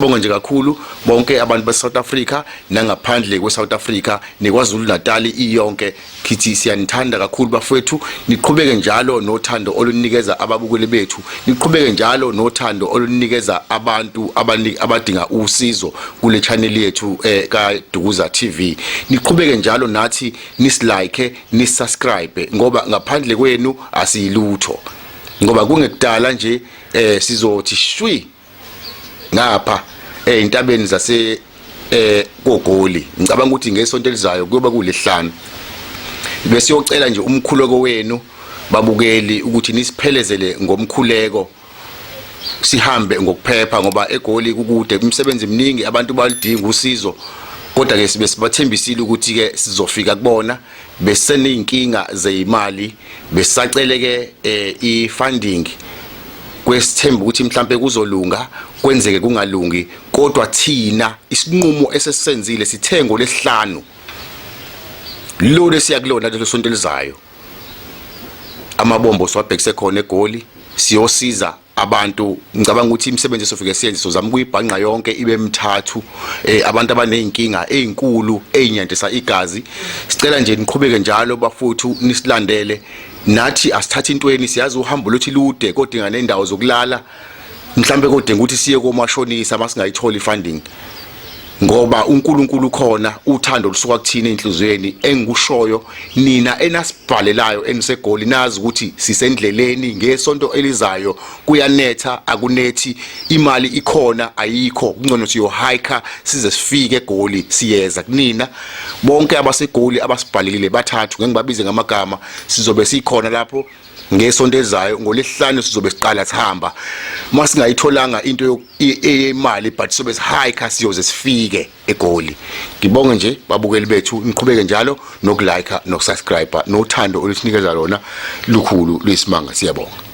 Bonga nje kakhulu bonke abantu base South Africa nangaphandle kwe South Africa neKwaZulu Natal iyonke. Khithi siyanithanda kakhulu bafowethu, niqhubeke njalo nothando olunikeza ababukeli bethu, niqhubeke njalo nothando olunikeza abantu abadinga usizo kule channel yethu kaDukuza TV. Niqhubeke njalo nathi nisilike, nisubscribe, ngoba ngaphandle kwenu asiyilutho, ngoba kungekudala nje sizothi shwi ngapha ezintabeni zase koGoli. Ngicabanga ukuthi ngesonto elizayo kuyoba kulesihlanu, bese yocela nje umkhuleko wenu babukeli ukuthi nisiphelezele ngomkhuleko, sihambe ngokuphepha, ngoba eGoli kukude, imisebenzi eminingi, abantu balidinga usizo. Kodwa ke sibe sibathembisile ukuthi ke sizofika kubona. Beseneyinkinga zeyimali, besacele ke i-funding kwesithemba ukuthi mhlambe kuzolunga, kwenzeke kungalungi. Kodwa thina isinqumo esesenzile sithengo lesihlanu lo lesiya kulona lelo sonto elizayo, amabombo siwabhekise khona eGoli, siyosiza abantu. Ngicabanga ukuthi imisebenzi esofike siyenze, sozama ukuyibhanqa yonke ibe mithathu, abantu abaneyinkinga ezinkulu ezinyantisa igazi. Sicela nje niqhubeke njalo bafuthu, nisilandele nathi, asithathe intweni. Siyazi uhambo lwethu lude, kodinga nendawo zokulala, mhlambe kodinga ukuthi siye komashonisa masingayithola ifunding, ngoba uNkulunkulu ukhona, uthando lusuka kuthina enhliziyweni. Engikushoyo, nina enasibhalelayo eniseGoli, nazi ukuthi sisendleleni. Ngesonto elizayo, kuyanetha akunethi, imali ikhona ayikho, kungcono siyo-hike size sifike eGoli. Siyeza kunina bonke abaseGoli abasibhalelile, bathathu, ngeke ngibabize ngamagama. Sizobe sikhona lapho ngesonto ezayo ngolesihlanu, sizobe siqala sihamba. Masingayitholanga into eyemali, but sobe sihike, siyoze sifike eGoli. Ngibonge nje babukeli bethu, niqhubeke njalo nokulike nokusubscribe, nothando olusinikeza lona lukhulu luyisimanga. Siyabonga.